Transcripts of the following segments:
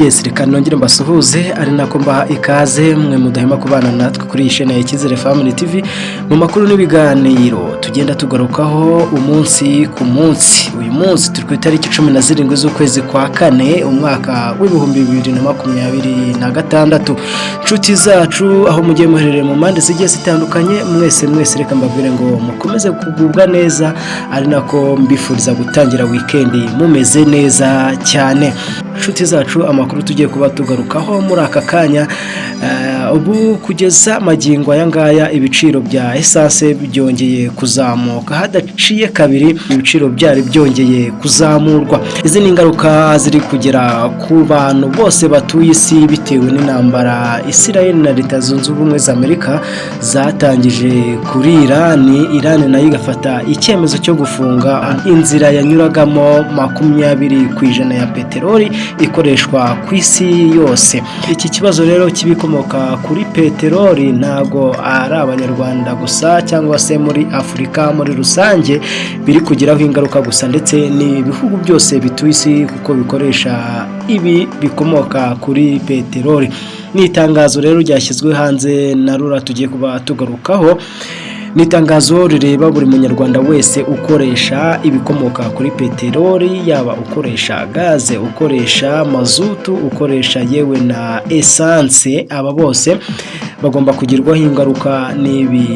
Yes, reka nongere mbasuhuze ari nako mbaha ikaze mwe mudahema kubana natwe kuri iyi chaîne ya Icyizere Family TV mu makuru n'ibiganiro tugenda tugarukaho umunsi ku munsi. Uyu munsi turi ku itariki 17 z'ukwezi kwa kane, umwaka w'2026. Inshuti zacu, aho mugiye muherereye mu mpande zigiye zitandukanye, mwese mwese reka mbabwire ngo mukomeze kugubwa neza, ari nako mbifuriza gutangira weekend mumeze neza cyane. Inshuti zacu, amakuru tugiye kuba tugarukaho muri aka kanya, ubu kugeza magingo aya ngaya ibiciro bya essence byongeye kuzamuka hadaciye kabiri ibiciro byari byongeye kuzamurwa. Izi ni ingaruka ziri kugera ku bantu bose batuye isi bitewe n'intambara Israel na Leta Zunze Ubumwe za Amerika zatangije kuri Iran, Iran nayo igafata icyemezo cyo gufunga inzira yanyuragamo 20% ya peteroli ikoreshwa ku isi yose. Iki kibazo rero cy'ibikomoka kuri peteroli ntago ari Abanyarwanda gusa cyangwa se muri Afurika muri rusange biri kugiraho ingaruka gusa, ndetse n'ibihugu byose bituye isi kuko bikoresha ibi bikomoka kuri peteroli. Ni itangazo rero ryashyizwe hanze na RURA tugiye kuba tugarukaho. Ni itangazo rireba buri Munyarwanda wese ukoresha ibikomoka kuri peteroli, yaba ukoresha gaze, ukoresha mazutu, ukoresha yewe na essence. Aba bose bagomba kugirwaho ingaruka n'ibi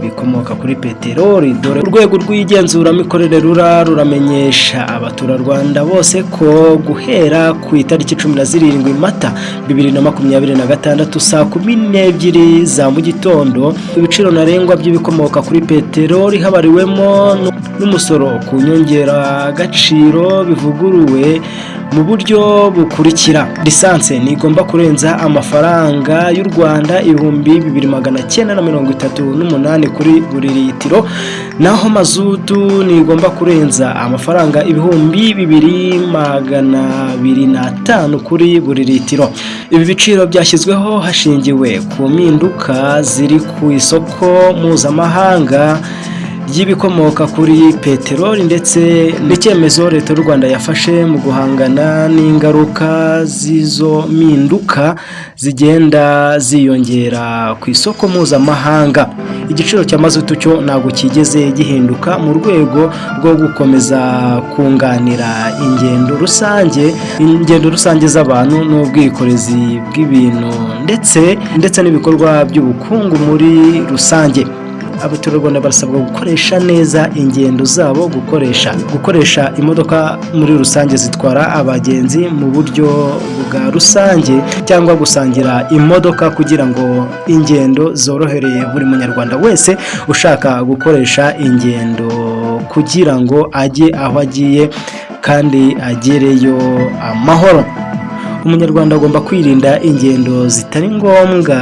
bikomoka kuri peteroli. Dore urwego rw'igenzuramikorere RURA ruramenyesha abaturarwanda bose ko guhera ku itariki 17 Mata 2026 saa 12 za mu gitondo, ibiciro ntarengwa by'ibikomoka kuri peteroli habariwemo n'umusoro ku nyongeragaciro bivuguruwe mu buryo bukurikira: lisansi ntigomba kurenza amafaranga y'u Rwanda 2938 kuri buri litiro, naho mazutu ntigomba kurenza amafaranga 2205 kuri buri litiro. Ibi biciro byashyizweho hashingiwe ku mpinduka ziri ku isoko mpuzamahanga ry'ibikomoka kuri peteroli ndetse n'icyemezo Leta y'u Rwanda yafashe mu guhangana n'ingaruka z'izo mpinduka zigenda ziyongera ku isoko mpuzamahanga. Igiciro cya mazutu cyo ntabwo kigeze gihinduka mu rwego rwo gukomeza kunganira ingendo rusange z'abantu n'ubwikorezi bw'ibintu ndetse n'ibikorwa by'ubukungu muri rusange. Abaturarwanda barasabwa gukoresha neza ingendo zabo, gukoresha imodoka muri rusange zitwara abagenzi mu buryo bwa rusange cyangwa gusangira imodoka kugira ngo ingendo zorohereye buri Munyarwanda wese ushaka gukoresha ingendo kugira ngo ajye aho agiye kandi agereyo amahoro. Umunyarwanda agomba kwirinda ingendo zitari ngombwa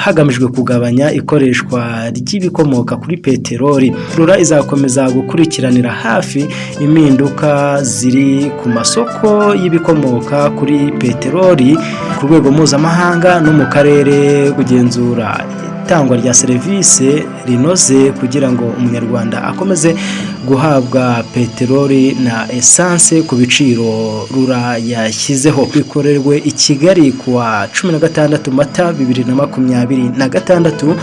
hagamijwe kugabanya ikoreshwa ry'ibikomoka kuri peteroli. RURA izakomeza gukurikiranira hafi impinduka ziri ku masoko y'ibikomoka kuri peteroli ku rwego mpuzamahanga no mu karere, kugenzura itangwa rya serivisi rinoze kugira ngo Umunyarwanda akomeze guhabwa peteroli na essence ku biciro RURA yashyizeho. Bikorerwe i Kigali kuwa 16 Mata 2026.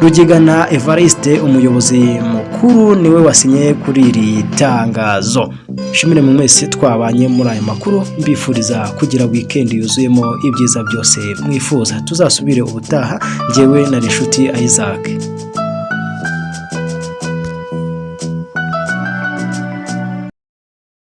Rugigana Evariste, umuyobozi mukuru, niwe wasinye kuri iri tangazo. Shimire mu mwese twabanye muri aya makuru, mbifuriza kugira weekend yuzuyemo ibyiza byose mwifuza. Tuzasubire ubutaha. Ngewe na Inshuti Isaac.